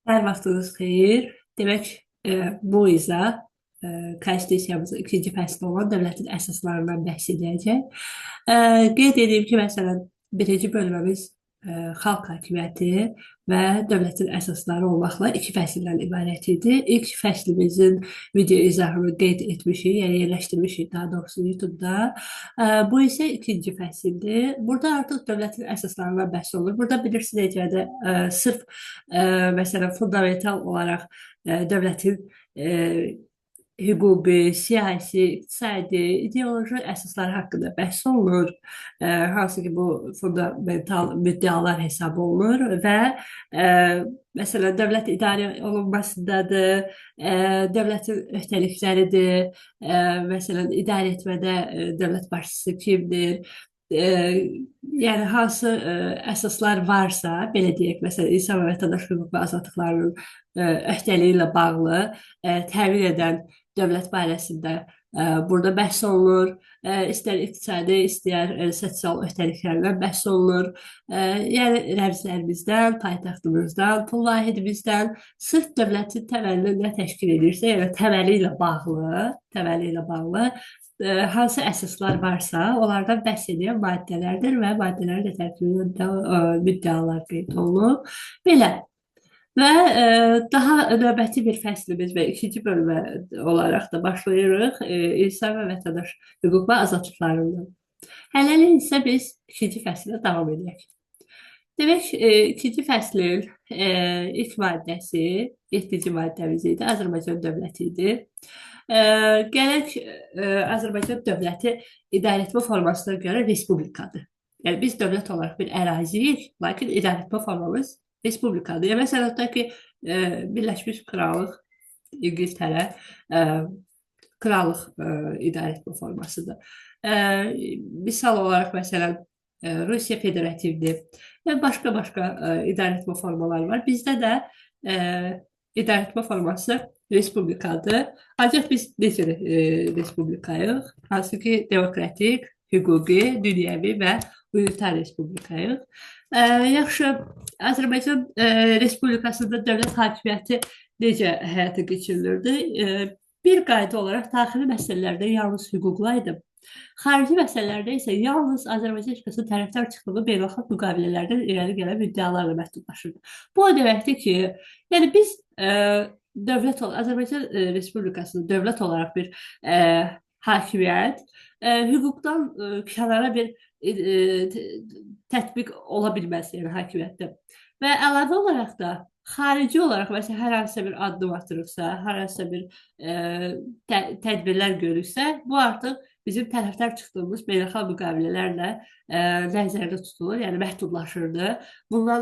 Hər vaxtınız xeyir. Demək, bu izah konstitusiyamızın ikinci fəsli olan dövlətin əsaslarından bəhs edəcək. Qeyd edeyim ki, məsələn, birinci bölməmiz xalq hakimiyyəti və dövlətin əsasları olmaqla iki fəsildən ibarət idi. İlk fəslimizin video izahını qeyd etmişik, yəni yerləşdirmişik daha doğrusu YouTube-da. Bu isə ikinci fəsildir. Burada artıq dövlətin əsaslarından bəhs olunur. Burada bilirsiniz necədir, sırf məsələn fundamental olaraq dövlətin hüquqi, siyasi, iqtisadi, ideoloji əsasları haqqında bəhs olunur. Hansı ki, bu fundamental müddəalar hesab olunur və məsələn, dövlət idarə olunmasındadır, dövlətin öhdəlikləridir, məsələn, idarə etmədə dövlət başçısı kimdir, yəni hansı əsaslar varsa, belə deyək, məsələn, insan və vətəndaş hüquq və azadlıqlarının öhdəliyi ilə bağlı təmin edən dövlət barəsində burada bəhs olunur. İstər iqtisadi, istər sosial öhdəliklərdən bəhs olunur. Yəni rəmzlərimizdən, paytaxtımızdan, pul vahidimizdən, sırf dövlətin təməlini nə təşkil edirsə, yəni təməli ilə bağlı hansı əsaslar varsa, onlardan bəhs edən maddələrdir və maddələrin də tərkibində müddəalar qeyd olunub. Belə. Və daha növbəti bir fəslimiz və ikinci bölmə olaraq da başlayırıq insan və vətəndaş hüquq və azadlıqlarından. Hələlik isə biz ikinci fəsilə davam edək. Demək, ikinci fəslin ilk maddəsi, 7-ci maddəmiz idi, Azərbaycan dövləti idi. Gələk Azərbaycan dövləti idarəetmə formasına görə respublikadır. Yəni biz dövlət olaraq bir əraziyik, lakin idarəetmə formamız respublikadır. Yəni məsələn, tutaq ki, Birləşmiş Krallıq, İngiltərə krallıq idarəetmə formasıdır. Misal olaraq, məsələn, Rusiya federativdir və başqa-başqa idarəetmə formaları var. Bizdə də idarəetmə forması respublikadır. Ancaq biz necə respublikayıq? Hansı ki, demokratik, hüquqi, dünyəvi və unitar respublikayıq. Yaxşı, Azərbaycan Respublikasında dövlət hakimiyyəti necə həyata keçirilirdi? Bir qayda olaraq daxili məsələlərdə yalnız hüquqlu idi. Xarici məsələlərdə isə yalnız Azərbaycan Respublikasının tərəfdar çıxdığı beynəlxalq müqavilələrdən irəli gələn müddəalarla məhdudlaşırdı. Bu o deməkdir ki, yəni biz dövlət Azərbaycan Respublikasında dövlət olaraq bir hakimiyyət hüquqdan kənara bir tətbiq ola bilməz, yəni hakimiyyətdə. Və əlavə olaraq da xarici olaraq məsələn hər hansısa bir addım atırıqsa, hər hansısa bir tədbirlər görürsə, bu artıq bizim tərəfdar çıxdığımız beynəlxalq müqavilələrlə nəzərdə tutulur, yəni məhdudlaşırdı. Bundan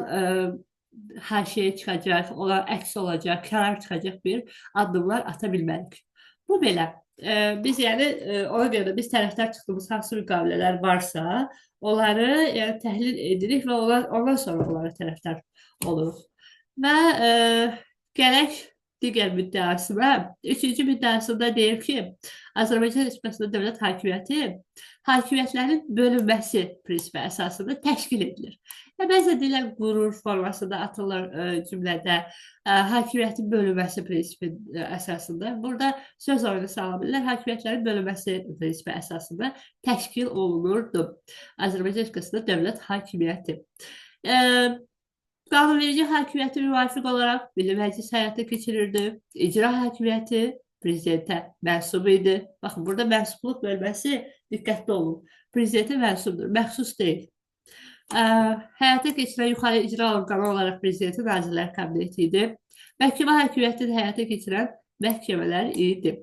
haşiyə çıxacaq, ona əks olacaq, kənar çıxacaq bir addımlar ata bilmərik. Bu belə. Biz yəni ona görə də biz tərəfdar çıxdığımız hansı müqavilələr varsa, onları yəni təhlil edirik və ondan sonra onlara tərəfdar oluruq. Və gələk digər müddəasına. Üçüncü müddəasında deyir ki, Azərbaycan Respublikasında dövlət hakimiyyəti hakimiyyətlərin bölünməsi prinsipi əsasında təşkil edilir. Və bəzən deyirlər qürur formasında atılır cümlədə hakimiyyətin bölünməsi prinsipi əsasında. Burada söz oyunu sala bilirlər. Hakimiyyətlərin bölünməsi prinsipi əsasında təşkil olunurdu Azərbaycan Respublikasında dövlət hakimiyyəti. Qanunverici hakimiyyəti müvafiq olaraq Milli Məclis həyata keçirirdi. İcra hakimiyyəti prezidentə mənsub idi. Baxın, burada mənsubluq bölməsi diqqətli olun. Prezidentə mənsubdur, məxsus deyil. Həyata keçirən yuxarı icra orqanı olaraq prezidentin Nazirlər Kabineti idi. Məhkəmə hakimiyyətini həyata keçirən məhkəmələr idi.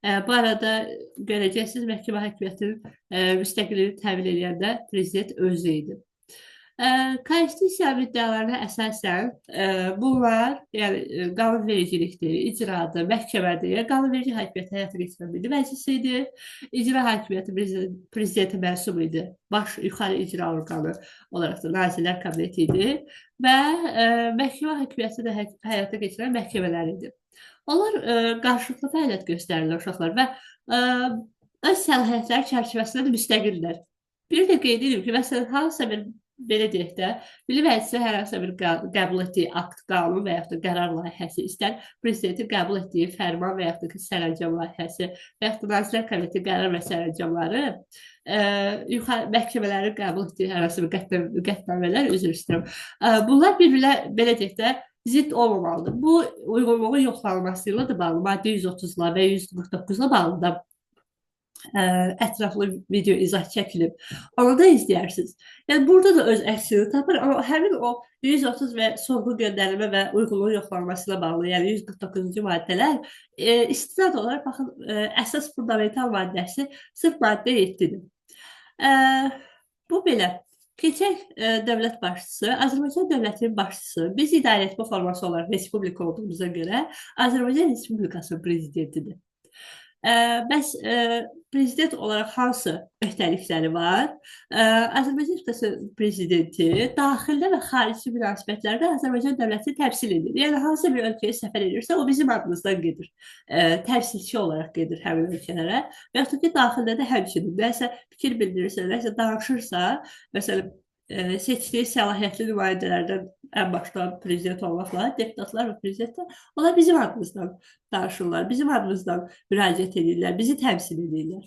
Bu arada görəcəksiniz, məhkəmə hakimiyyətinin müstəqilliyini təmin edəndə prezident özü idi. Konstitusiya müddəalarına əsasən bunlar, yəni qanunvericilikdir, icradır, məhkəmədir. Yəni, qanunverici hakimiyyəti həyata keçirən Milli Məclis idi. İcra hakimiyyəti prezidentə mənsub idi. Baş yuxarı icra orqanı olaraq da Nazirlər Kabineti idi və məhkəmə hakimiyyəti də həyata keçirən məhkəmələr idi. Onlar qarşılıqlı fəaliyyət göstərirlər uşaqlar və öz səlahiyyətləri çərçivəsində də müstəqildirlər. Bir də qeyd edim ki, məsələn, hansısa bir Belə deyək də, Milli Məclisin hər hansı bir qəbul etdiyi akt, qanun və yaxud da qərar layihəsi, istər prezidentin qəbul etdiyi fərman və yaxud da ki, sərəncam layihəsi və yaxud da Nazirlər Kabineti qərar və sərəncamları, yuxarı məhkəmələrin qəbul etdiyi hər hansı bir qətnamələr, üzr istəyirəm. Bunlar bir-birinə belə deyək də zidd olmamalıdır. Bu uyğunluğun yoxlanılması ilə də bağlı maddə 130-la və 149-la bağlı da ətraflı video izah çəkilib. Onu da izləyərsiniz. Yəni burada da öz əksini tapır, amma həmin o 130 və sorğu göndərilmə və uyğunluğun yoxlanılmasına bağlı, yəni 149-cu maddələr istinad olaraq baxın, əsas fundamental maddəsi sırf maddə 7-dir. Bu belə. Keçək dövlət başçısı, Azərbaycan dövlətinin başçısı, biz idarəetmə forması olaraq respublika olduğumuza görə Azərbaycan Respublikasının prezidentidir. Bəs prezident olaraq hansı öhdəlikləri var? Azərbaycan Respublikası prezidenti daxildə və xarici münasibətlərdə Azərbaycan dövlətini təmsil edir. Yəni hansı bir ölkəyə səfər edirsə, o bizim adımızdan gedir. Təmsilçi olaraq gedir həmin ölkələrə. Və yaxud da ki, daxildə də həmçinin nəsə fikir bildirirsə, nəsə danışırsa, məsələn, seçdiyi səlahiyyətli nümayəndələrdən ən başda prezident olmaqla, deputatlar və prezidentlər, onlar bizim adımızdan danışırlar, bizim adımızdan müraciət edirlər, bizi təmsil edirlər.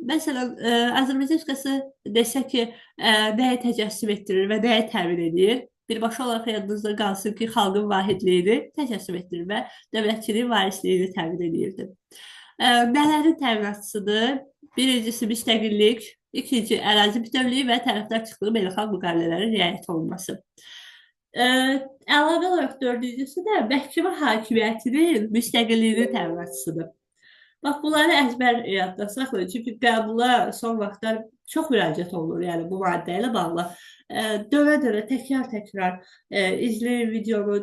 Məsələn, Azərbaycan Respublikası desə ki, nəyə təcəssüm etdirir və nəyə təmin edir? Birbaşa olaraq yadınızda qalsın ki, xalqın vahidliyini təcəssüm etdirir və dövlətçiliyin varisliyini təmin edirdi. Nələrin təminatçısıdır? Birincisi müstəqillik, ikinci ərazi bütövlüyü və tərəfdar çıxdığı beynəlxalq müqavilələrin riayət olunması. Əlavə olaraq dördüncüsü də məhkəmə hakimiyyətinin müstəqilliyinin təminatçısıdır. Bax, bunları əzbər yadda saxlayın. Çünki qəbula son vaxtlar çox müraciət olunur, yəni bu maddə ilə bağlı. Dönə-dönə, təkrar-təkrar izləyin videonu,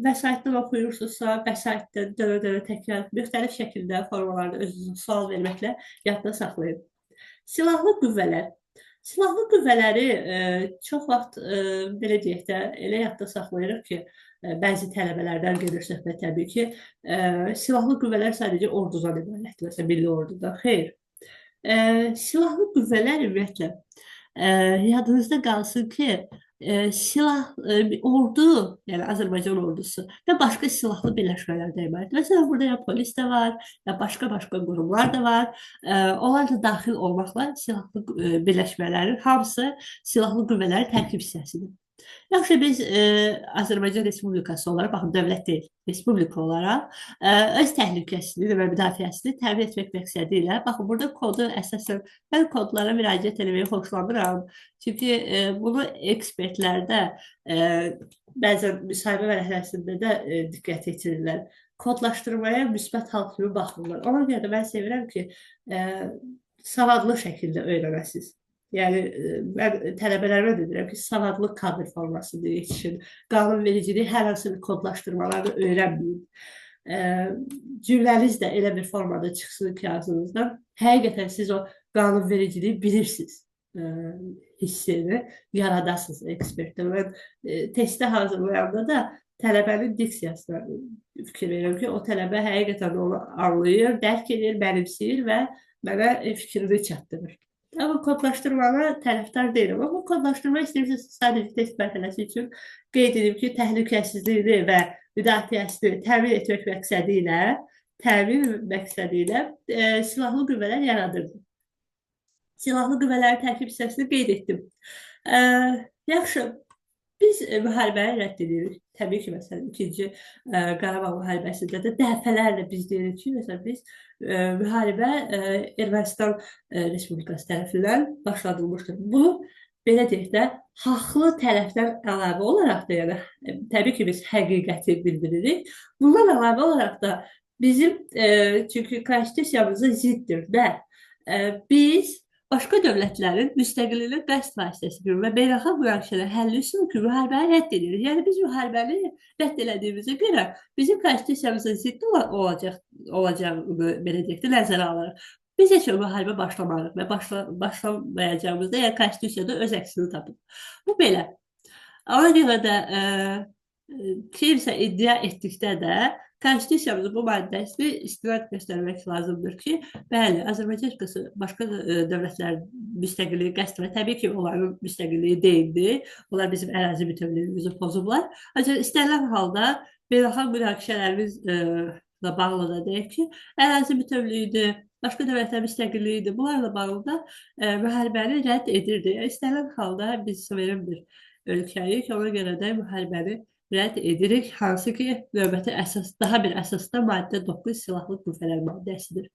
vəsaitdən oxuyursunuzsa, vəsaitdən dönə-dönə təkrar, müxtəlif şəkildə, formalarda özünüzə sual verməklə yadda saxlayın. Silahlı qüvvələr. Silahlı qüvvələri çox vaxt belə deyək də, elə yadda saxlayırıq ki, bəzi tələbələrdən gedir söhbət təbii ki, silahlı qüvvələr sadəcə ordudan ibarətdir, məsələn, milli ordudan. Xeyr. Silahlı qüvvələr ümumiyyətlə, yadınızda qalsın ki, ordu, yəni Azərbaycan ordusu və başqa silahlı birləşmələrdən ibarət. Məsələn, burada ya polis də var, ya başqa-başqa qurumlar da var. Onlar da daxil olmaqla silahlı birləşmələrin hamısı silahlı qüvvələrin tərkib hissəsidir. Yaxşı, biz Azərbaycan Respublikası olaraq, baxın, dövlət deyil, respublika olaraq öz təhlükəsizliyini və müdafiəsini təmin etmək məqsədi ilə, baxın, burada kodu əsasən, mən kodlara müraciət eləməyi xoşlamıram. Çünki bunu ekspertlərdə, bəzən müsahibə mərhələsində də diqqət yetirirlər. Kodlaşdırmaya müsbət hal kimi baxmırlar. Ona görə də mən sevirəm ki, savadlı şəkildə öyrənəsiniz. Yəni, mən tələbələrimə də deyirəm ki, savadlı kadr formasında yetişin, qanunvericiliyi hər hansı bir kodlaşdırmaları öyrənməyin. Cümləniz də elə bir formada çıxsın ki, ağzınızdan. Həqiqətən siz o qanunvericiliyi bilirsiniz, hissini yaradasınız ekspertlər. Mən testə hazırlayanda da tələbənin diksiyasına fikir verirəm ki, o tələbə həqiqətən onu anlayır, dərk edir, mənimsəyir və mənə fikrini çatdırır. Amma kodlaşdırmana tərəfdar deyiləm. Amma kodlaşdırma istəyirsiniz sadəcə test mərhələsi üçün qeyd edim ki, təhlükəsizliyini və müdafiəsini təmin etmək məqsədi ilə, silahlı qüvvələr yaradırdı. Silahlı qüvvələrin tərkib hissəsini qeyd etdim. Yaxşı, biz müharibəni rədd edirik. Təbii ki, məsələn, ikinci Qarabağ müharibəsində də dəfələrlə biz deyirik ki, məsələn, biz müharibə Ermənistan Respublikası tərəfindən başladılmışdır. Bunu belə deyək də, haqlı tərəfdən əlavə olaraq da, yəni, təbii ki, biz həqiqəti bildiririk. Bundan əlavə olaraq da bizim, çünki konstitusiyamıza ziddir və biz başqa dövlətlərin müstəqilliyinə qəsd vasitəsi kimi və beynəlxalq münaqişələrin həlli üsulu kimi müharibəni rədd edirik. Yəni biz müharibəni rədd elədiyimizə görə bizim konstitusiyamıza zidd olacağını belə deyək də nəzərə alaraq. Biz heç o müharibə başlamarıq və başlamayacağımızda, yəni konstitusiyada öz əksini tapır. Bu belə. Ona görə də Kimsə iddia etdikdə də Konstitusiyamızın bu maddəsini istinad göstərmək lazımdır ki, bəli, Azərbaycan Respublikası başqa dövlətlərin müstəqilliyi qəsd və təbii ki, onların müstəqilliyi deyildi. Onlar bizim ərazi bütövlüyümüzü pozublar. Ancaq istənilən halda beynəlxalq münaqişələrimizlə bağlı da deyək ki, ərazi bütövlüyüdür, başqa dövlətlərin müstəqilliyidir. Bunlarla bağlı da müharibəni rədd edirdi. Yəni, istənilən halda biz suveren bir ölkəyik, ona görə də müharibəni rədd edirik. Hansı ki, növbəti əsas, daha bir əsasda maddə 9 silahlı qüvvələr maddəsidir.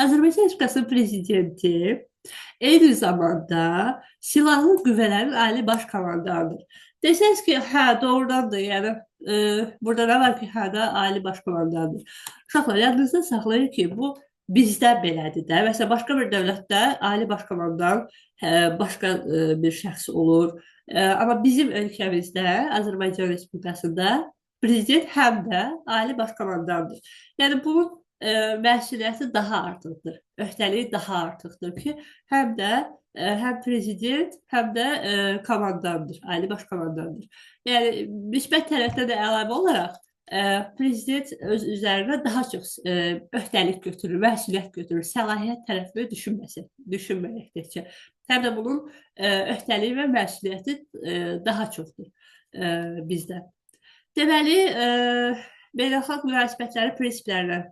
Azərbaycan Respublikasının prezidenti eyni zamanda silahlı qüvvələrin ali baş komandanıdır. Desəniz ki, hə, doğrudan da, yəni burada nə var ki, hə də ali baş komandandır. Uşaqlar, yadınızda saxlayın ki, bu bizdə belədir də. Məsələn, başqa bir dövlətdə ali baş komandan başqa bir şəxs olur. Amma bizim ölkəmizdə, Azərbaycan Respublikasında prezident həm də ali baş komandandır. Yəni, bunun məsuliyyəti daha artıqdır, öhdəliyi daha artıqdır ki, həm də həm prezident, həm də komandandır, ali baş komandandır. Yəni, müsbət tərəfdə də əlavə olaraq prezident öz üzərinə daha çox öhdəlik götürür, məsuliyyət götürür, səlahiyyət tərəfini düşünməyək təkcə. Həm də bunun öhdəliyi və məsuliyyəti daha çoxdur bizdə. Deməli, beynəlxalq münasibətləri prinsiplərinə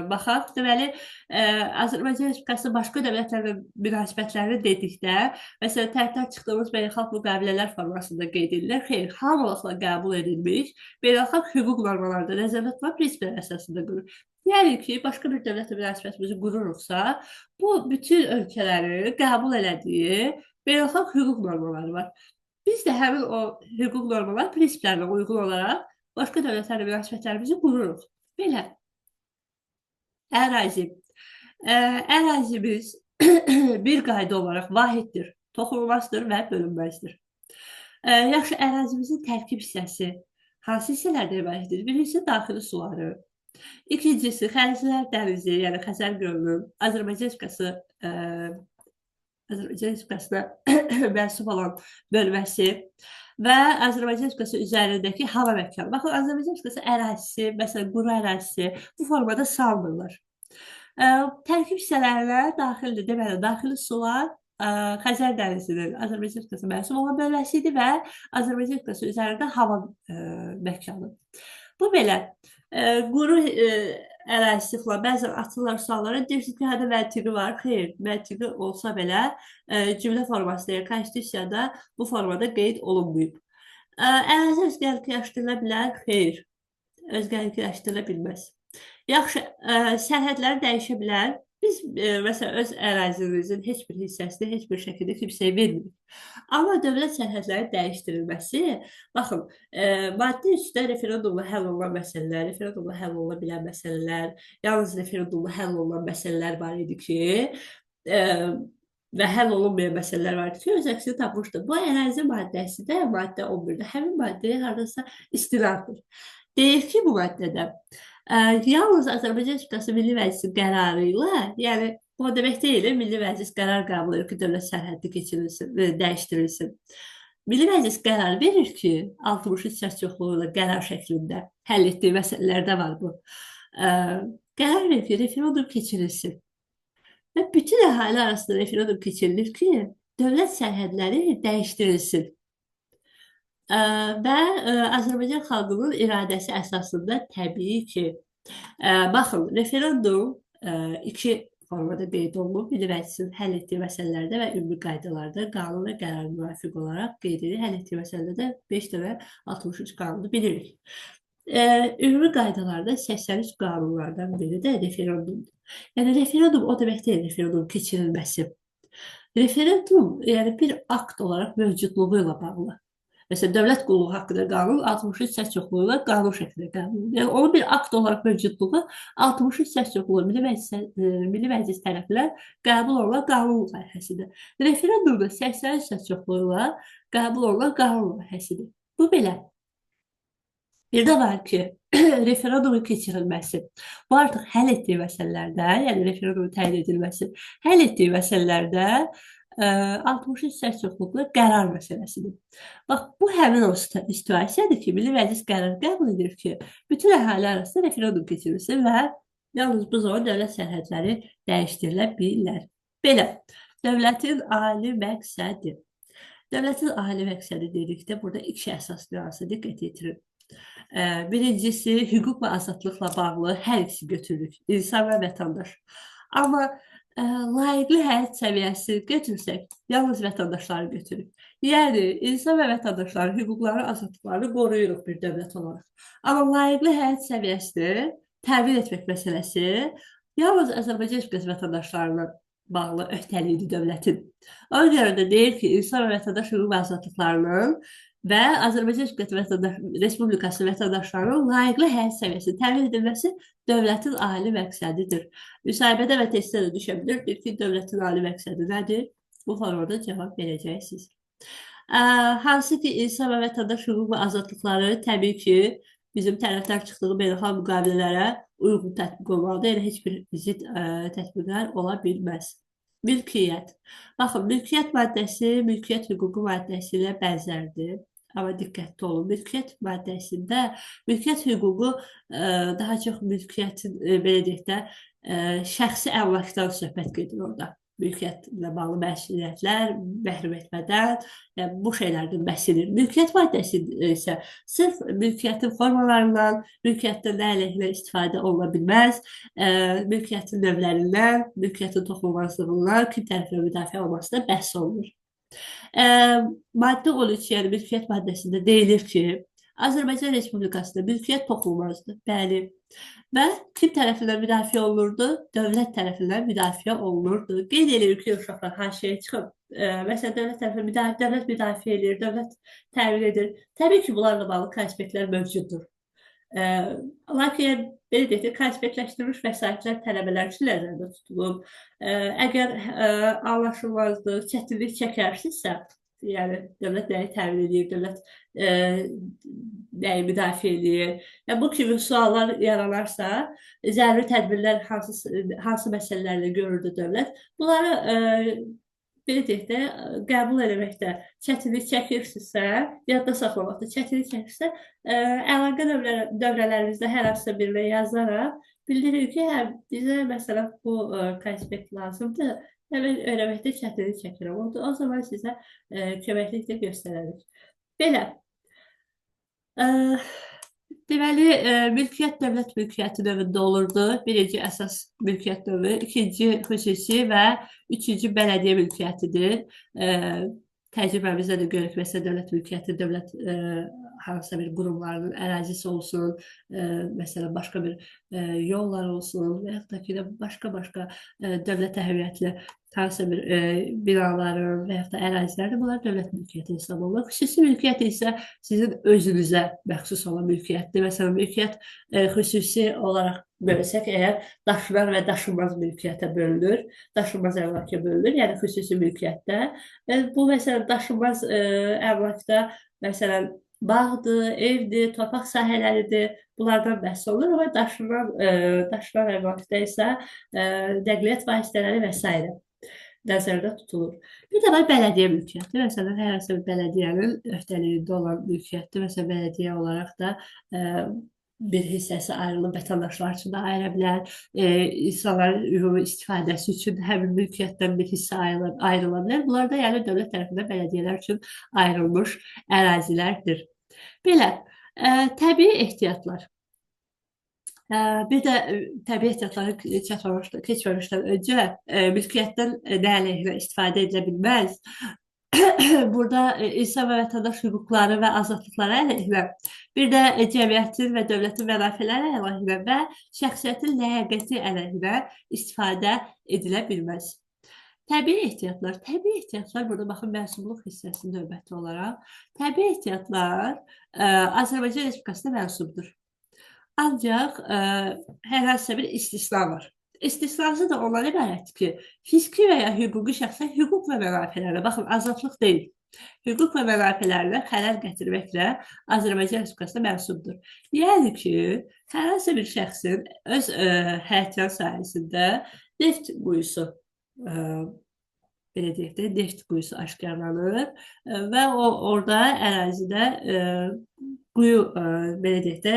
baxaq. Deməli, Azərbaycan Respublikası başqa dövlətlərlə münasibətlərini dedikdə, məsələn, tərəfdar çıxdığımız beynəlxalq müqavilələr formasında qeyd edilir. Xeyr, hamılıqla qəbul edilmiş beynəlxalq hüquq normalarında nəzərdə tutulan prinsiplər əsasında qurur. Yəni ki, başqa bir dövlətlə münasibətimizi qururuqsa, bu bütün ölkələrin qəbul elədiyi beynəlxalq hüquq normaları var. Biz də həmin o hüquq normalar prinsiplərinə uyğun olaraq başqa dövlətlərlə münasibətlərimizi qururuq. Belə. Ərazi. Ərazimiz bir qayda olaraq vahiddir, toxunulmazdır və bölünməzdir. Yaxşı, ərazimizin tərkib hissəsi hansı hissələrdən ibarətdir? Birincisi, daxili suları. İkincisi, Xəzər dənizi, yəni Xəzər gölünün Azərbaycan Respublikasına mənsub olan bölməsi və Azərbaycan Respublikası üzərindəki hava məkanı. Baxın, Azərbaycan Respublikası ərazisi, məsələn, quru ərazisi bu formada salmırlar. Tərkib hissələrinə daxildir, deməli, daxili sular Xəzər dənizinin Azərbaycan Respublikasına mənsub olan bölməsi idi və Azərbaycan Respublikası üzərində hava məkanı. Bu belə. Quru ərazisi filan, bəzən atırlar suallara, deyirsiniz ki, hədə məntiqi var. Xeyr, məntiqi olsa belə cümlə formasında, yəni konstitusiyada bu formada qeyd olunmayıb. Ərazi özgəllikləşdirilə bilər? Xeyr, özgəllikləşdirilə bilməz. Yaxşı, sərhədləri dəyişə bilər? Biz məsələn, öz ərazimizin heç bir hissəsini heç bir şəkildə kimsəyə vermirik. Amma dövlət sərhədləri dəyişdirilməsi, baxın, maddə 3-də referendumla həll olunan məsələlər, referendumla həll oluna bilən məsələlər, yalnız referendumla həll olunan məsələlər var idi ki, və həll olunmayan məsələlər var idi ki, öz əksini tapmışdı. Bu ərazi maddəsi də, maddə 11-də, həmin maddəyə haradasa istinaddır. Deyir ki, bu maddədə yalnız Azərbaycan Respublikası Milli Məclisi qərarı ilə, yəni bu demək deyil, Milli Məclis qərar qəbul edir ki, dövlət sərhəddi keçirilsin, dəyişdirilsin. Milli Məclis qərar verir ki, 63 səs çoxluğu ilə qərar şəklində həll etdiyi məsələlərdə var bu. Qərar verir ki, referendum keçirilsin. Və bütün əhali arasında referendum keçirilir ki, dövlət sərhədləri dəyişdirilsin. Və Azərbaycan xalqının iradəsi əsasında təbii ki, baxın, referendum iki formada qeyd olunub. Milli Məclisin həll etdiyi məsələlərdə və ümumi qaydalarda qanun və qərara müvafiq olaraq qeyd edilir. Həll etdiyi məsələlərdə 5 dənə 63 qanunu bilirik. Ümumi qaydalarda 83 qanunlardan biri də referendumdur. Yəni, referendum o demək deyil, referendum keçirilməsi. Referendum, yəni bir akt olaraq mövcudluğu ilə bağlı. Məsələn, dövlət qulluğu haqqında qanun 63 səs çoxluğu ilə qanun şəklində qəbul olunur. Yəni, onun bir akt olaraq mövcudluğu 63 səs çoxluğu Milli Məclis tərəfindən qəbul olunan qanun layihəsidir. Referendumda 83 səs çoxluğu ilə qəbul olunan qanun layihəsidir. Bu belə. Bir də var ki, referendumun keçirilməsi. Bu artıq həll etdiyi məsələlərdə, yəni referendumun təyin edilməsi, həll etdiyi məsələlərdə 63 səs çoxluqlu qərar məsələsidir. Bax, bu həmin o situasiyadır ki, Milli Məclis qərar qəbul edir ki, bütün əhali arasında referendum keçirilsin və yalnız bu zaman dövlət sərhədləri dəyişdirilə bilər. Belə, dövlətin ali məqsədi. Dövlətin ali məqsədi dedikdə burada iki əsas nüansa diqqət yetirin. Birincisi, hüquq və azadlıqla bağlı hər ikisi götürürük. İnsan və vətəndaş. Amma layiqli həyat səviyyəsi götürsək, yalnız vətəndaşları götürürük. Yəni, insan və vətəndaşların hüquqları, azadlıqlarını qoruyuruq bir dövlət olaraq. Amma layiqli həyat səviyyəsini təmin etmək məsələsi yalnız Azərbaycan Respublikası vətəndaşlarına bağlı öhdəliyidir dövlətin. Ona görə də deyir ki, insan və vətəndaş hüquq və azadlıqlarının və Azərbaycan Respublikası vətəndaşlarının layiqli həyat səviyyəsinin təmin edilməsi dövlətin ali məqsədidir. Müsahibədə və testdə də düşə bilər. Deyir ki, dövlətin ali məqsədi nədir? Bu formada cavab verəcəksiniz. Hansı ki, insan və vətəndaş hüquq və azadlıqları təbii ki, bizim tərəflər çıxdığı beynəlxalq müqavilələrə uyğun tətbiq olmalıdır. Yəni, heç bir zidd tətbiqlər ola bilməz. Mülkiyyət. Baxın, mülkiyyət maddəsi mülkiyyət hüququ maddəsi ilə bənzərdir. Amma diqqətli olun, mülkiyyət maddəsində mülkiyyət hüququ daha çox mülkiyyətin, belə deyək də, şəxsi əmlakdan söhbət gedir orada. Mülkiyyətlə bağlı məsuliyyətlər, məhrum etmədən, yəni bu şeylərdən bəhs edir. Mülkiyyət maddəsi isə sırf mülkiyyətin formalarından, mülkiyyətdən nə əleyhinə istifadə oluna bilməz, mülkiyyətin növlərindən, mülkiyyətin toxunulmazlığından, kim tərəfindən müdafiə olmasından bəhs olunur. Maddə 13, yəni mülkiyyət maddəsində deyilir ki, Azərbaycan Respublikasında mülkiyyət toxunulmazdır. Bəli. Və kim tərəfindən müdafiə olunurdu? Dövlət tərəfindən müdafiə olunurdu. Qeyd edirik ki, uşaqlar haşiyə çıxıb. Məsələn, dövlət tərəfindən dövlət müdafiə edir, dövlət təmin edir. Təbii ki, bunlarla bağlı konspektlər mövcuddur. Lakin belə deyək də, konspektləşdirilmiş vəsaitlər tələbələr üçün nəzərdə tutulub. Əgər anlaşılmazlıq, çətinlik çəkərsinizsə, yəni dövlət nəyi təmin edir, dövlət nəyi müdafiə edir, yəni, bu kimi suallar yaranarsa, zəruri tədbirlər hansı məsələlərlə görürdü dövlət, bunları belə deyək də, qəbul eləməkdə çətinlik çəkirsinizsə, yadda saxlamaqda çətinlik çəkirsə, əlaqə dövrələrimizdə hər hansısa birinə yazaraq bildirir ki, hə, bizə məsələn bu konspekt lazımdır, mən öyrənməkdə çətinlik çəkirəm. O zaman sizə köməklik də göstərərik. Belə. Deməli, mülkiyyət dövlət mülkiyyəti növündə olurdu. Birinci əsas mülkiyyət növü, ikinci xüsusi və üçüncü bələdiyyə mülkiyyətidir. Təcrübəmizdə də görürük, məsələn, dövlət mülkiyyəti, dövlət hansısa bir qurumlarının ərazisi olsun, məsələn, başqa bir yollar olsun və yaxud da ki, başqa-başqa dövlət əhəmiyyətli hansısa bir binaların və yaxud da ərazilərin, bunlar dövlət mülkiyyəti hesab olunur. Xüsusi mülkiyyət isə sizin özünüzə məxsus olan mülkiyyətdir. Məsələn, mülkiyyət xüsusi olaraq bölsək, əgər daşınan və daşınmaz mülkiyyətə bölünür, daşınmaz əmlaka bölünür, yəni xüsusi mülkiyyətdə. Bu, məsələn, daşınmaz əmlakda, məsələn, bağdır, evdir, torpaq sahələridir, bunlardan bəhs olunur, amma daşınan əmlakda isə nəqliyyat vasitələri və s. nəzərdə tutulur. Bir də var bələdiyyə mülkiyyəti. Məsələn, hər hansı bir bələdiyyənin öhdəliyində olan mülkiyyətdir. Məsələn, bələdiyyə olaraq da bir hissəsi ayrılıb vətəndaşlar üçün də ayıra bilər. İnsanların ümumi istifadəsi üçün həmin mülkiyyətdən bir hissə ayrıla bilər. Bunlar da yəni dövlət tərəfindən bələdiyyələr üçün ayrılmış ərazilərdir. Belə, təbii ehtiyatlar. Bir də təbii ehtiyatları keçməmişdən öncə mülkiyyətdən nə əleyhinə istifadə edilə bilməz. Burada insan və vətəndaş hüquqları və azadlıqları əleyhinə, bir də cəmiyyətin və dövlətin mənafeləri əleyhinə və şəxsiyyətin ləyaqəti əleyhinə istifadə edilə bilməz. Təbii ehtiyatlar. Təbii ehtiyatlar burada baxın məsumluq hissəsi növbəti olaraq. Təbii ehtiyatlar Azərbaycan Respublikasına mənsubdur. Ancaq hər hansısa bir istisna var. İstisnası da ondan ibarətdir ki, fiziki və ya hüquqi şəxsə hüquq və mənafelərinə, baxın, azadlıq deyil, hüquq və mənafelərinə xələl gətirməklə Azərbaycan Respublikasına mənsubdur. Yəni ki, hər hansısa bir şəxsin öz həyətyan sahəsində neft quyusu Belə deyək də, neft quyusu aşkarlanır və o orada ərazidə quyu belə deyək də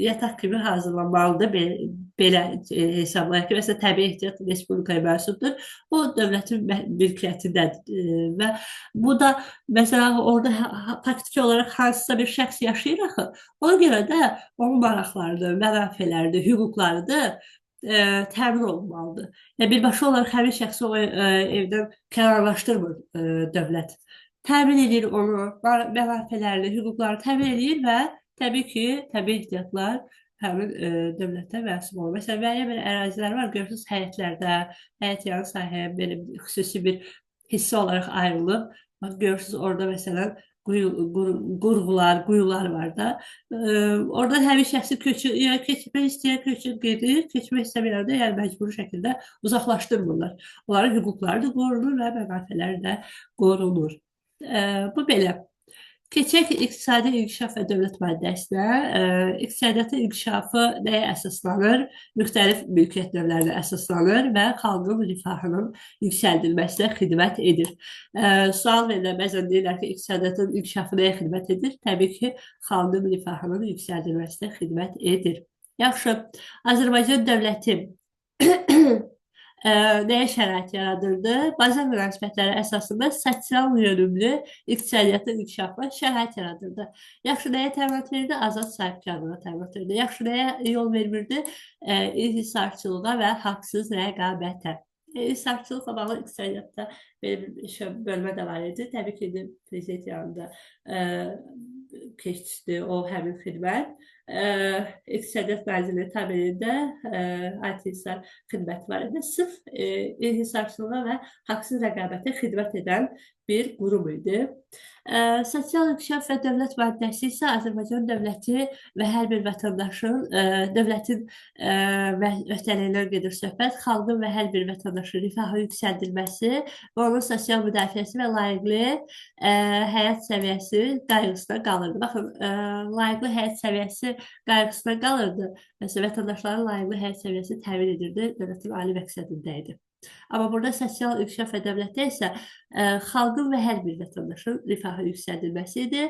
yataq kimi hazırlanmalıdır. Belə hesablayaq ki, məsələn, təbii ehtiyat respublikaya mənsubdur. O dövlətin mülkiyyətindədir və bu da məsələn orada faktiki olaraq hansısa bir şəxs yaşayır axı. Ona görə də onun maraqlarıdır, mənafeləridir, hüquqlarıdır təmin olunmalıdır. Yəni birbaşa olaraq həmin şəxsi o evdən kənarlaşdırmır dövlət. Təmin edir onu, mənafelərini, hüquqlarını təmin edir və təbii ki, təbii ehtiyatlar həmin dövlətə mənsub olur. Məsələn, müəyyən bir ərazilər var, görürsünüz həyətlərdə, həyət yanı sahəyə belə xüsusi bir hissə olaraq ayrılıb. Bax, görürsünüz orada məsələn qurğular, quyular var da. Oradan həmin şəxsi köçür, yəni keçmək istəyən köçür gedir, keçmək istəməyən də yəni məcburi şəkildə uzaqlaşdırmırlar. Onların hüquqları da qorunur və mənafeləri də qorunur. Bu belə. Keçək iqtisadi inkişaf və dövlət maddəsinə. İqtisadiyyatın inkişafı nəyə əsaslanır? Müxtəlif mülkiyyət növlərinə əsaslanır və xalqın rifahının yüksəldilməsinə xidmət edir. Sual verirlər, bəzən deyirlər ki, iqtisadiyyatın inkişafı nəyə xidmət edir? Təbii ki, xalqın rifahının yüksəldilməsinə xidmət edir. Yaxşı, Azərbaycan dövləti nəyə şərait yaradırdı? Bazar münasibətləri əsasında sosial yönümlü iqtisadiyyatın inkişafına şərait yaradırdı. Yaxşı, nəyə təminat verirdi? Azad sahibkarlığa təminat verirdi. Yaxşı, nəyə yol vermirdi? İnhisarçılığa və haqsız rəqabətə. İnhisarçılıqla bağlı iqtisadiyyatda belə bir bölmə də var idi. Təbii ki, indi prezident yanında keçdi o həmin xidmət. İqtisadiyyat Nazirliyi tabeliyində anti-inhisar xidməti var idi. Sırf inhisarçılığa və haqsız rəqabətə xidmət edən bir qurum idi. Sosial inkişaf və dövlət maddəsi isə Azərbaycan dövləti və hər bir vətəndaşın, dövlətin öhdəliyindən gedir söhbət, xalqın və hər bir vətəndaşın rifahı yüksəldilməsi və onun sosial müdafiəsi və layiqli həyat səviyyəsi qayğısına qalırdı. Baxın, layiqli həyat səviyyəsi qayğısına qalırdı. Məsələn, vətəndaşların layiqli həyat səviyyəsi təmin edirdi, dövlətin ali məqsədində idi. Amma burada sosial inkişaf və dövlətdə isə xalqın və hər bir vətəndaşın rifahı yüksəldilməsi idi,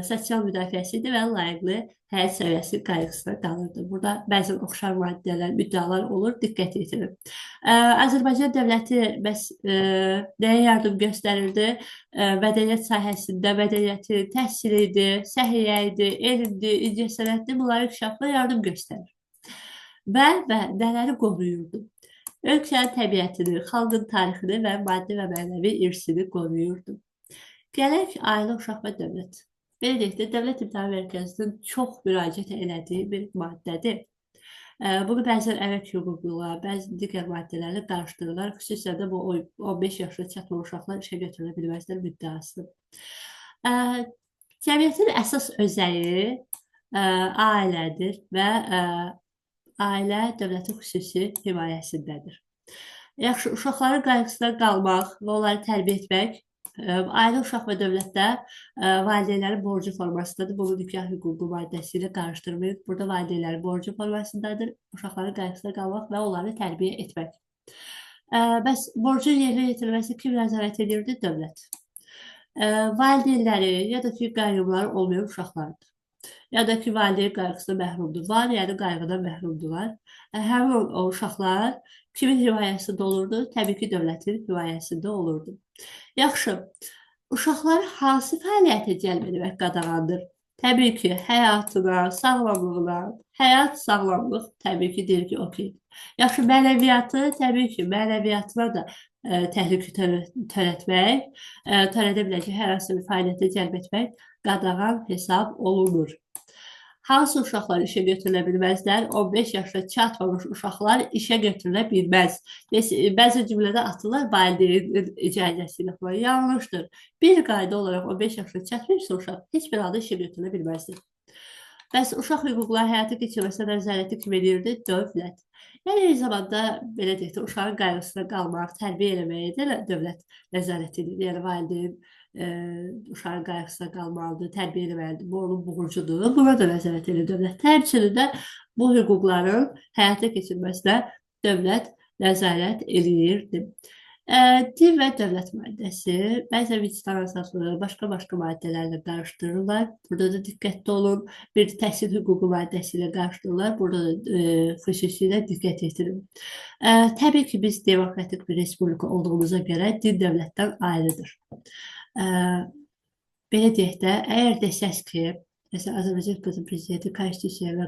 sosial müdafiəsi idi və layiqli həyat səviyyəsi qayğısına qalırdı. Burada bəzən oxşar maddələr, müddəalar olur, diqqət yetirin. Azərbaycan dövləti bəs nəyə yardım göstərirdi? Mədəniyyət sahəsində mədəniyyəti, təhsil idi, səhiyyə idi, elmdir, incəsənətdir, bunların inkişafına yardım göstərir. Və nələri qoruyurdu? Ölkənin təbiətini, xalqın tarixini və maddi və mənəvi irsini qoruyurdu. Gələk ailə, uşaq və dövlət. Belə deyək də, Dövlət İmtahan Mərkəzinin çox müraciət elədiyi bir maddədir. Bunu bəzən əmək hüququyla, bəzi digər maddələrlə qarışdırırlar. Xüsusən də bu 15 yaşına çatmamış uşaqlar işə götürülə bilməzlər müddəası. Cəmiyyətin əsas özəyi ailədir və ailə dövlətin xüsusi himayəsindədir. Yaxşı, uşaqların qayğısına qalmaq və onları tərbiyə etmək ailə, uşaq və dövlətdə valideynlərin borcu formasındadır. Bunu nikah hüququ maddəsi ilə qarışdırmayın. Burada valideynlərin borcu formasındadır. Uşaqların qayğısına qalmaq və onları tərbiyə etmək. Bəs borcun yerinə yetirilməsi kim nəzarət edirdi? Dövlət. Valideynləri ya da ki, qayyumları olmayan uşaqlardır. Ya da ki, valideyn qayğısına məhrumdur. Var, yəni qayğıdan məhrumdurlar. Həmin o uşaqlar kimin himayəsində olurdu? Təbii ki, dövlətin himayəsində olurdu. Yaxşı, uşaqları hansı fəaliyyətə cəlb etmək qadağandır? Təbii ki, həyatına, sağlamlığına, həyat, sağlamlıq təbii ki, deyir ki, okey. Yaxşı, mənəviyyatı, təbii ki, mənəviyyatına da təhlükə törətmək, törədə biləcək hər hansı bir fəaliyyətə cəlb etmək qadağan hesab olunur. Hansı uşaqlar işə götürülə bilməzlər? 15 yaşına çatmamış uşaqlar işə götürülə bilməz. Bəzi cümlədə atırlar valideynin icazəsi ilə falan. Yanlışdır. Bir qayda olaraq 15 yaşına çatmayıbsa uşaq heç bir halda işə götürülə bilməzdir. Bəs uşaq hüquqları həyata keçirməsinə nəzarəti kim edirdi? Dövlət. Yəni, eyni zamanda, belə deyək də, uşağın qayğısına qalmaq, tərbiyə eləməyə də dövlət nəzarət edir. Yəni, valideyn uşağın qayğısına qalmalıdır, tərbiyə eləməlidir. Bu, onun borcudur. Buna da nəzarət edir dövlət. Həmçinin də bu hüquqların həyata keçirilməsinə dövlət nəzarət eləyirdi. Din və dövlət maddəsi bəzən vicdan azadlığı, başqa-başqa maddələrlə qarışdırırlar. Burada da diqqətli olun. Bir təhsil hüququ maddəsi ilə qarışdırırlar. Burada da xüsusilə diqqət yetirin. Təbii ki, biz demokratik bir respublika olduğumuza görə din dövlətdən ayrıdır. Belə deyək də, əgər desəz ki, məsələn, Azərbaycan Respublikasının Prezidenti Konstitusiyaya və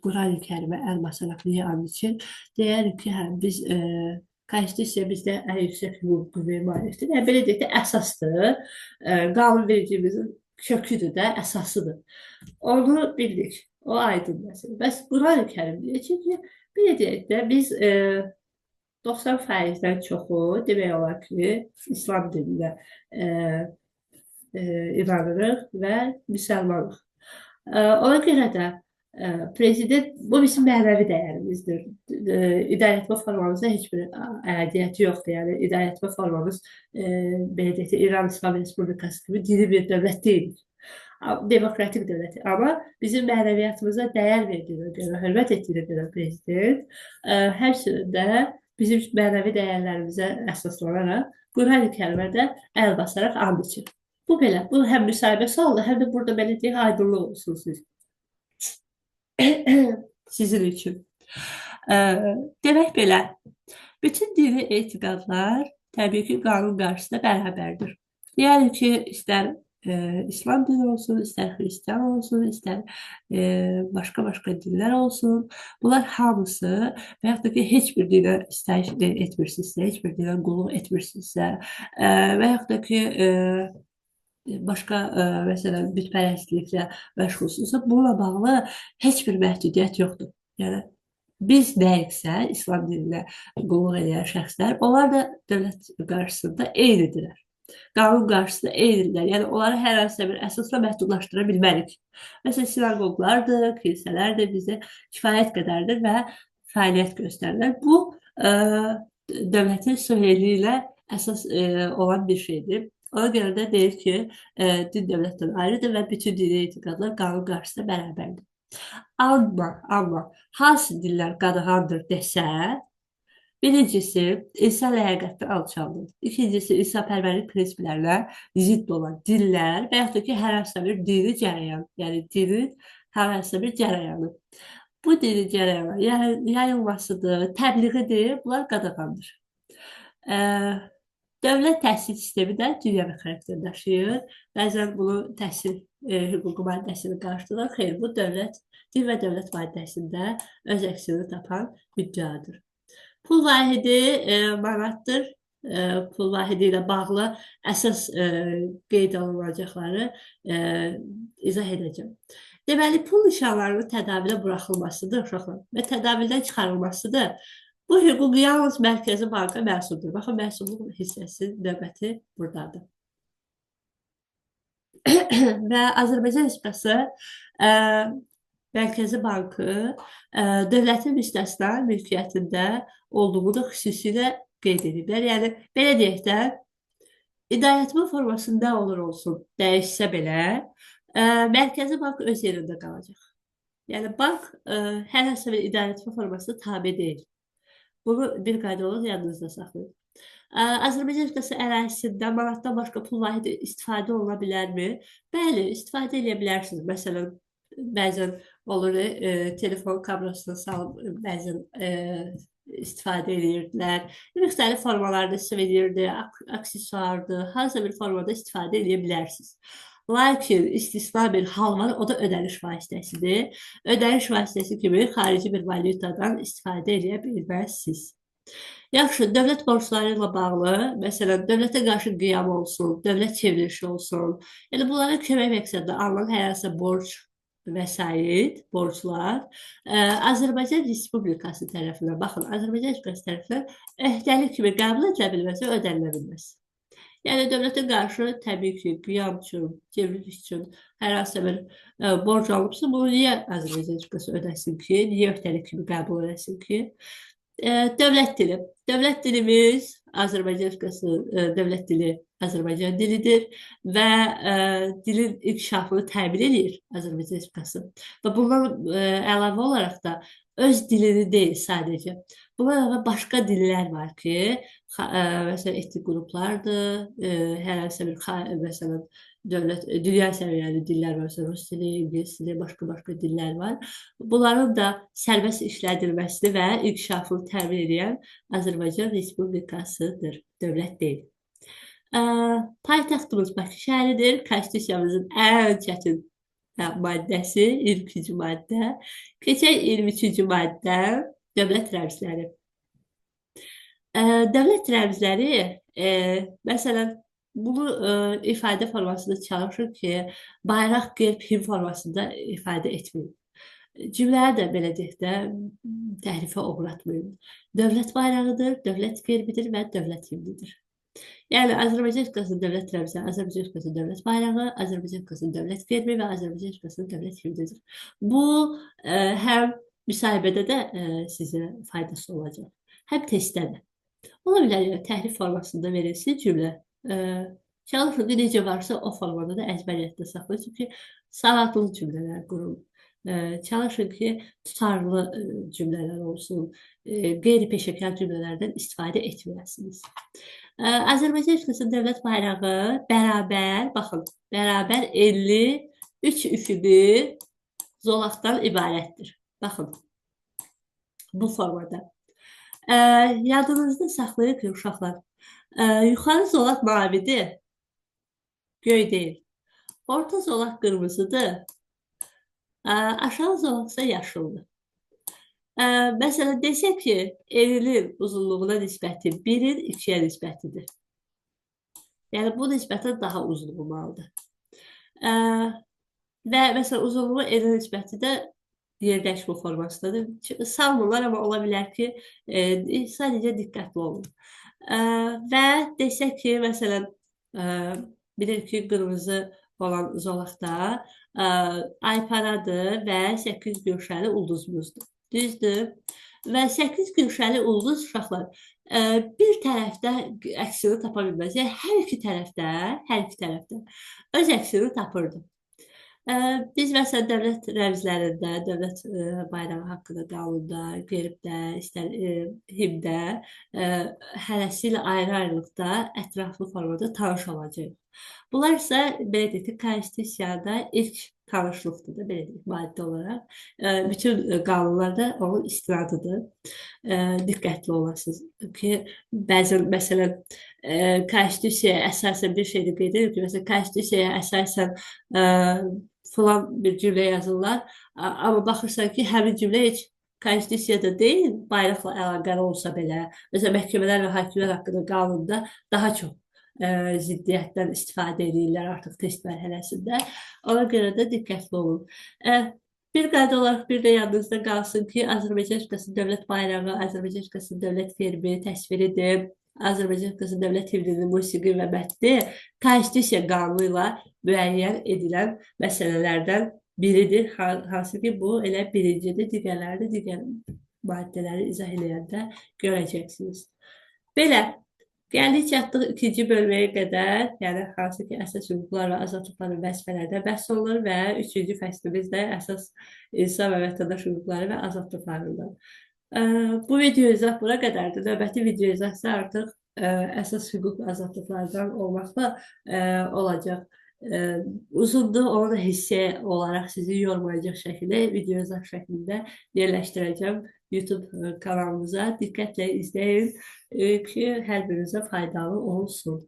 Quran-ı Kərimə əl basaraq niyə and içir? Deyərik ki, hə, biz Konstitusiya bizdə ən yüksək hüquq qüvvəyə malikdir. Yəni, belə deyək də, əsasdır. Qanunvericiliyimizin köküdür də, əsasıdır. Onu bildik. O aydın məsələ. Bəs Quran-ı Kərim deyir. Çünki belə deyək də, biz 90%-dən çoxu demək olar ki, İslam dininə inanırıq və müsəlmanıq. Ona görə də prezident, bu bizim mənəvi dəyərimizdir. İdarəetmə formamızda heç bir aidiyyəti yoxdur. Yəni, idarəetmə formamız, belə deyək də, İran İslam Respublikası kimi dini bir dövlət deyil. Demokratik dövlət. Amma bizim mənəviyyatımıza dəyər verdiyinə görə, hörmət etdiyinə görə prezident, həmçinin də bizim mənəvi dəyərlərimizə əsaslanaraq Qur'an-ı Kərimə də əl basaraq and içir. Bu belə. Bu həm müsahibə sualıdır, həm də burada belə deyək, aydınlıq olsun siz. Sizin üçün. Demək belə, bütün dini etiqadlar təbii ki, qanun qarşısında bərabərdir. Yəni ki, istər İslam dini olsun, istər xristian olsun, istər başqa-başqa dinlər olsun, bunlar hamısı və yaxud da ki, heç bir dinə istəyiş etmirsinizsə, heç bir dinə qulluq etmirsinizsə və yaxud da ki, başqa məsələn, bütpərəstliklə məşğulsunuzsa, bununla bağlı heç bir məhdudiyyət yoxdur. Yəni, biz nəyiksə, İslam dininə qulluq edən şəxslər, onlar da dövlət qarşısında eynidirlər. Qanun qarşısında eynidirlər. Yəni, onları hər hansısa bir əsasla məhdudlaşdıra bilmərik. Məsələn, sinagoglardır, kilsələrdir, bizdə kifayət qədərdir və fəaliyyət göstərirlər. Bu, dövlətin suverенliyi ilə əsas olan bir şeydir. Ona görə də deyir ki, din dövlətdən ayrıdır və bütün dini etiqadlar qanun qarşısında bərabərdir. Amma hansı dinlər qadağandır desə, birincisi, insan ləyaqətini alçaldır. İkincisi, insanpərvərlik prinsiplərinə zidd olan dinlər və yaxud da ki, hər hansısa bir dini cərəyan, yəni dinin hər hansısa bir cərəyanı. Bu dini cərəyanın yayılmasıdır, təbliğidir, bunlar qadağandır. Dövlət təhsil sistemi də dünyəvi xarakter daşıyır. Bəzən bunu təhsil hüququ maddəsini qarışdırırlar. Xeyr, bu dövlət, din və dövlət maddəsində öz əksini tapan müddəadır. Pul vahidi manatdır. Pul vahidi ilə bağlı əsas qeyd olunacaqları izah edəcəm. Deməli, pul nişanlarının tədavülə buraxılmasıdır uşaqlar və tədavüldən çıxarılmasıdır. Bu hüquq yalnız Mərkəzi Banka məxsusdur. Baxın, məxsusluq hissəsi növbəti buradadır. Və Azərbaycan Respublikası Mərkəzi Bankı dövlətin müstəsna mülkiyyətində olduğunu da xüsusilə qeyd ediblər. Yəni, belə deyək də, idarəetmə formasında olur olsun, dəyişsə belə, Mərkəzi Bank öz yerində qalacaq. Yəni, bank hər hansısa bir idarəetmə formasına tabe deyil. Bunu bir qayda olaraq yadınızda saxlayın. Azərbaycan Respublikası ərazisində manatdan başqa pul vahidi istifadə oluna bilərmi? Bəli, istifadə edə bilərsiniz. Məsələn, bəzən olur, telefon kamerasına salıb bəzən istifadə edirdilər. Müxtəlif formalarda suvenirdir, aksesuardır, hansısa bir formada istifadə edə bilərsiniz. Lakin istisna bir hal var, o da ödəniş vasitəsidir. Ödəniş vasitəsi kimi xarici bir valyutadan istifadə edə bilməzsiniz. Yaxşı, dövlət borcları ilə bağlı, məsələn, dövlətə qarşı qiyam olsun, dövlət çevrilişi olsun. Yəni, bunlara kömək məqsədlə alınan hər hansısa borc, vəsait, borclar Azərbaycan Respublikası tərəfindən, baxın, Azərbaycan Respublikası tərəfindən öhdəlik kimi qəbul edilə bilməz və ödənilə bilməz. Yəni, dövlətə qarşı təbii ki, qiyam üçün, çevriliş üçün hər hansısa bir borc alıbsa, bunu niyə Azərbaycan Respublikası ödəsin ki, niyə öhdəlik kimi qəbul eləsin ki? Dövlət dili. Dövlət dilimiz Azərbaycan Respublikası dövlət dili Azərbaycan dilidir və dilin inkişafını təmin edir Azərbaycan Respublikası. Və bundan əlavə olaraq da öz dilini deyil sadəcə. Buna əlavə başqa dillər var ki, məsələn, etnik qruplardır, hər hansısa bir, məsələn, dövlət, dünya səviyyəli dillər var, məsələn, rus dili, ingilis dili, başqa-başqa dillər var. Bunların da sərbəst işlədilməsini və inkişafını təmin edən Azərbaycan Respublikasıdır, dövlət deyil. Paytaxtımız Bakı şəhəridir. Konstitusiyamızın ən çətin maddəsi 22-ci maddə. Keçək 23-cü maddə, dövlət rəmzləri. Dövlət rəmzləri, məsələn, bunu ifadə formasında çalışır ki, bayraq, gerb, himn formasında ifadə etməyin. Cümlələri də belə deyək də təhrifə uğratmayın. Dövlət bayrağıdır, dövlət gerbidir və dövlət himnidir. Yəni Azərbaycan Respublikasının dövlət rəmzi, Azərbaycan Respublikasının dövlət bayrağı, Azərbaycan Respublikasının dövlət gerbi və Azərbaycan Respublikasının dövlət himnidir. Bu həm müsahibədə də sizə faydası olacaq, həm testdə də. Ola bilər, yəni, təhrif formasında verilsin cümlə. Çalışın ki, necə varsa o formada da əzbəriyyətdə saxlayın. Çünki savadlı cümlələr qurun. Çalışın ki, tutarlı cümlələr olsun. Qeyri-peşəkar cümlələrdən istifadə etməyəsiniz. Azərbaycan Respublikasının dövlət bayrağı bərabər, baxın, bərabər 53 üfüqi zolaqdan ibarətdir. Baxın, bu formada. Yadınızda saxlayın ki, uşaqlar, yuxarı zolaq mavidir, göy deyil. Orta zolaq qırmızıdır, aşağı zolaq isə yaşıldır. Məsələn, desək ki, eninin uzunluğuna nisbəti 1-in 2-yə nisbətidir. Yəni, bu nisbətən daha uzun olmalıdır. Və məsələn, uzunluğu eninə nisbəti də yerləşmə formasındadır. Salmırlar, amma ola bilər ki, sadəcə diqqətli olun. Və desək ki, məsələn, bilir ki, qırmızı olan zolaqda ayparadır və 8 güşəli ulduzumuzdur. Düzdür? Və 8 güşəli ulduz uşaqlar bir tərəfdə əksini tapa bilməz. Yəni, hər iki tərəfdə öz əksini tapırdı. Biz məsələn, dövlət rəmzlərində, dövlət bayrağı haqqında qanunda, gerbdə, istər himdə hərəsi ilə ayrı-ayrılıqda ətraflı formada tanış olacağıq. Bunlar isə, belə deyək ki, konstitusiyada ilk tanışlıqdır da, belə deyək, maddə olaraq. Bütün qanunlarda onun istinadıdır. Diqqətli olasınız ki, bəzən, məsələn, konstitusiyaya əsasən bir şey də qeyd edir ki, məsələn, konstitusiyaya əsasən filan bir cümlə yazırlar, amma baxırsan ki, həmin cümlə heç konstitusiyada deyil, bayraqla əlaqəli olsa belə, məsələn, məhkəmələr və hakimlər haqqında qanunda daha çox ziddiyyətdən istifadə edirlər artıq test mərhələsində. Ona görə də diqqətli olun. Bir qayda olaraq bir də yadınızda qalsın ki, Azərbaycan Respublikasının dövlət bayrağı, Azərbaycan Respublikasının dövlət gerbi təsviridir. Azərbaycan Respublikasının dövlət himninin musiqi və mətni konstitusiya qanunu ilə müəyyən edilən məsələlərdən biridir. Hansı ki, bu elə birincidir, digərləri də digər maddələri izah eləyəndə görəcəksiniz. Belə, gəldik çatdıq ikinci bölməyə qədər, yəni hansı ki, əsas hüquqlar və azadlıqların vəzifələrdə bəhs olunur və üçüncü fəslimiz də əsas insan və vətəndaş hüquqları və azadlıqlarından. Bu video izah bura qədərdir. Növbəti video izah isə artıq əsas hüquq və azadlıqlardan olmaqla olacaq. Uzundur, onu da hissə olaraq sizi yormayacaq şəkildə, video izah şəklində yerləşdirəcəm YouTube kanalımıza. Diqqətlə izləyin ki, hər birinizə faydalı olsun.